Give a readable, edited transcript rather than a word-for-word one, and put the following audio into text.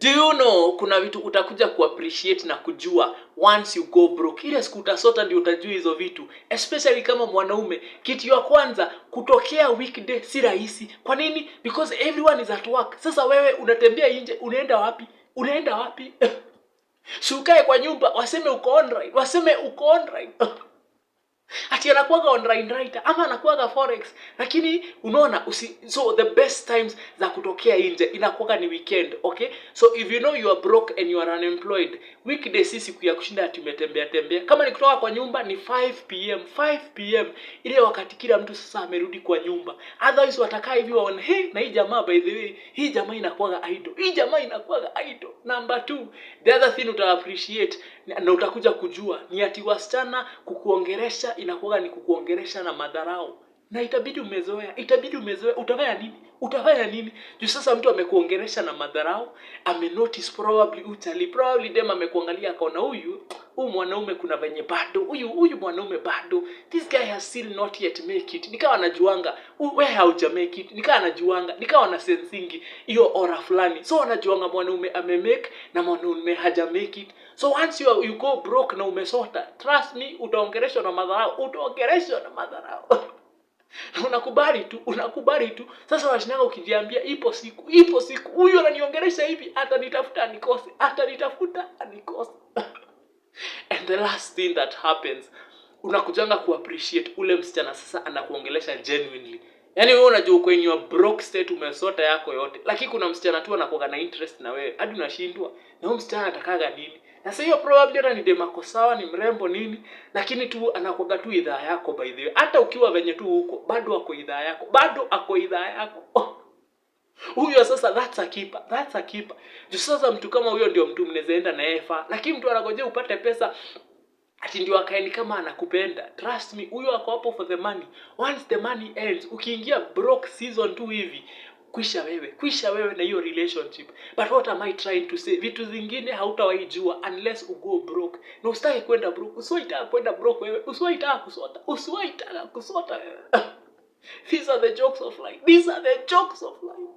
Do you know kuna vitu utakuja kuappreciate na kujua once you go broke? Ile siku utasota ndio utajua hizo vitu, especially kama mwanaume. Kitu ya kwanza, kutokea weekday si rahisi. Kwa nini? Because everyone is at work. Sasa wewe unatembea nje, unaenda wapi? Unaenda wapi? Si ukae kwa nyumba, waseme uko online, waseme uko online. Ati anakuwaga online writer ama anakuwaga forex, lakini unaona so the best times za kutokea nje inakuwaga ni weekend. Okay, so if you know you are broke and you are unemployed, weekday si siku ya kushinda ati umetembea tembea. Kama ni kutoka kwa nyumba ni 5 p.m., 5 p.m., ile wakati kila mtu sasa amerudi kwa nyumba. Otherwise watakaa hivi waone, "Hey, na hii jamaa, by the way, hii jamaa inakuwaga idle, hii jamaa inakuwaga idle." Number two, the other thing uta appreciate na utakuja kujua ni ati wasichana kukuongeresha inakuwaga ni kukuongeresha na madharau, na itabidi umezoea, itabidi umezoea. Utafanya nini? Utafanya nini? Juu sasa mtu amekuongeresha na madharau, amenotice probably utali, probably dem amekuangalia akaona huyu mwanaume kuna venye bado, huyu mwanaume bado, this guy has still not yet make it. Nikawa anajuanga we hauja make it, nikawa anajuanga, nikawa na sensingi hiyo aura fulani. So anajuanga mwanaume amemake na mwanaume haja make it. So once you go broke na umesota, trust me, utaongereshwa na madharau, utaongereshwa na madharau. Na unakubali tu, unakubali tu. Sasa unashindanga ukijiambia, "Ipo siku, ipo siku huyu ananiongeresha hivi atanitafuta anikose, atanitafuta anikose." And the last thing that happens, unakujanga kuappreciate ule msichana sasa anakuongelesha genuinely. Yaani wewe unajua uko in your broke state, umesota yako yote, lakini kuna msichana tu anakuwa na interest na wewe hadi unashindwa, na huyu msichana anatakaga nini? Na sasa hiyo probably hata ni dem ako sawa, ni mrembo nini, lakini tu anakuwaga tu idhaa yako. By the way, hata ukiwa venye tu huko, bado ako idhaa yako, bado ako idhaa yako. Huyo sasa, that's a keeper, that's a keeper. Juu sasa mtu kama huyo ndio mtu mnaweza enda na yeye far, lakini mtu anagojea upate pesa ati ndio akae ni kama anakupenda, trust me, huyo ako hapo for the money. Once the money ends, ukiingia broke season tu hivi, kwisha wewe, kwisha wewe na hiyo relationship. But what am I trying to say? Vitu zingine hautawaijua unless ugo broke, na usitaki kwenda broke. Usiwaitaka kwenda broke wewe, usiwaitaka kusota, usiwaitaka kusota wewe. These are the jokes of life, these are the jokes of life.